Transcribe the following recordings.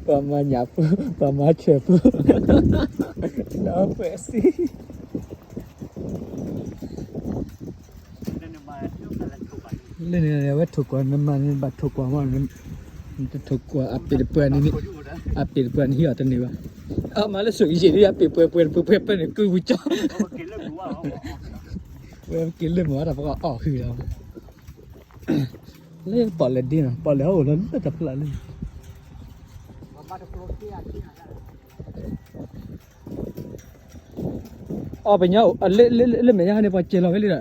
ပှၤမၤညၣ်ဖိ, ပှၤမၤဆွဲၣ်ဖိ, ဒီးပှဲၤစံ လၢန့ၣ် အဝဲထိၣ်ကွီၢ် နမၤန့ၣ် ဘၣ်ထိၣ်ကွီၢ်မး, နတထိၣ်ကွီၢ် အပ့ၢ်တပှဲၤန့ၣ်, အပ့ၢ်တပှဲၤန့ၣ် ဟံးအီၤတန့ၢ်ဘၣ်. အမၤလၢစိာ်ကယံာ်ဒ် အပ့ၢ်ပှဲၤပှဲၤတပှဲၤပှဲၤန့ၣ် ကုပူၤကၠီ, ဝဲပက့ၤလၢမၤတၢ်ပကအီၣ်ဟုၣ်လီၤ. လၢပီၣ်လဲၣ်ဒ့နီၤ, ပီၣ်လဲၣ်ဟီၣ်အိၣ်လီၤလၢတဖျၢၣ်လၢ အီၣ်ပညီ, လၢမဲာ်ညါန့ၣ် ပှၤစဲၤလီၤဝဲလံဒီး,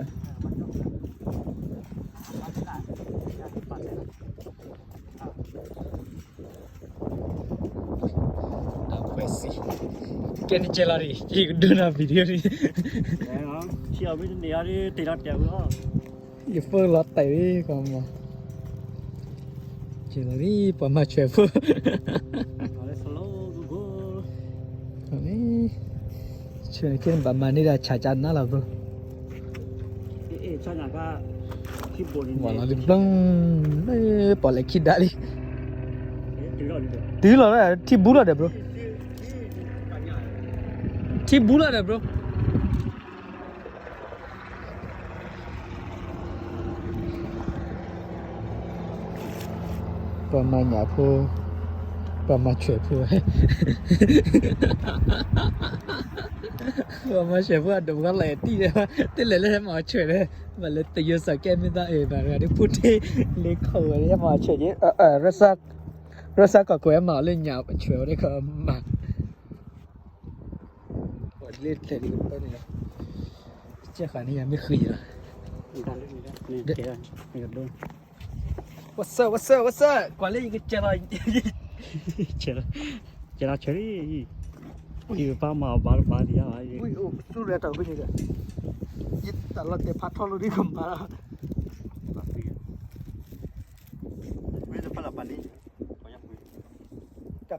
တၢ်ဖှဲးစံ, ကဲနစဲၤလီၤဒံး, ယကဒိနီၤ video ဒံး, ယဖိလီၤတဲာ်လံ, ကဲလီၤဒံး ပှၤမၤဆွဲၣ်ဖိ, ဆွဲၣ်န့ၣ် ကဲဘၣ်မၤန့ၢ်ဒၣ်ဆၣ်ကၠၢ်နါလီၤ bro. ဝဲလီၤလံ bro, ပီၣ်လဲၣ်ခံဒါလံ, တုၤလီၤ, ထံဘူလီၤဒီး bro, ထံဘူလီၤဒီး bro. ပှၤမၤညၣ်ဖိ, ပှၤမၤဆွဲၣ်ဖိ, ပှၤမၤဆွဲၣ်ဖိအဒိၣ်ပှၤလီၤအဲၣ်တံၢ်, တလဲၤလၢဟဲမၤအီၤဆွဲၣ်ဒီး, ဘၣ်လၢတယိစၢ်ကဲမ့ၢ်သးအၢ ဘၣ်ဂၤဒ်ဖိထ့လ့ခီၣ်ဝဲဟဲမၤအီၤဆွဲၣ်က့, ရစၢ်ကီၢ်ခိၣ်ဟဲမၤအီၤလၢညၣ်ဆွဲၣ်ဝဲဒၣ်ကမၤ ပှၤဒ်လဲၣ်တဖျၢၣ်န့ၣ်, ကဲဃာ်န့ၣ်ယမ့ၢ်ဃံလီၤ, what's up, what's up, what's up, ကွၢ်လၢယကစဲၤလီၤ, စဲၤလီၤ, စဲၤလီၤဆၢလံ, ယပၢ်မၤအီၤဘၣ်တဘၣ်ဒံး, ဆူရဲၣ်တၢ်ဝဲန့ၣ်ဒီး, ယတၢ်လီၤတဲာ်ဖးထီလိာ်ဒ်ကမၤလီၤ, တၢ်ဖးလၢ်ဘၣ်န့ၣ်က့ၤ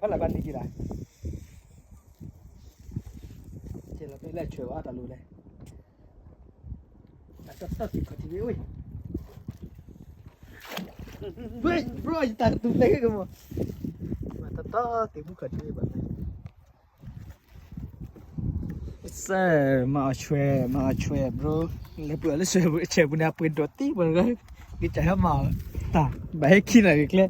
လၢ်, စဲၤလီၤဖဲလဲၣ်ဆွဲၣ်ဝဲအတၢ်လိၤလဲၣ် တၢ်တီၢ်သံၣ်ခီၣ်ထံးဝဲ, ဝဲ bro ယတၢ်ကတူၢ်ဖျဲးက့ၤကမီၤ, တၢ်တီၢ်သံၣ်မူခီၣ်ထံးဝဲဘၣ်, စဲ မၤအီၤဆွဲၣ် မၤအီၤဆွဲၣ် bro, လဲၤပှ့ၤအီၤလၢဆွဲၣ်ပူၤ ဆွဲၣ်ပူၤန့ၣ် အပှ့ၤဒိးတံၢ်ပှၤတဂၤ, ကစၢ်ဟဲမၤအီၤတၢ် ဘၣ်ဟဲခံနၤဂ့ၤကျဲ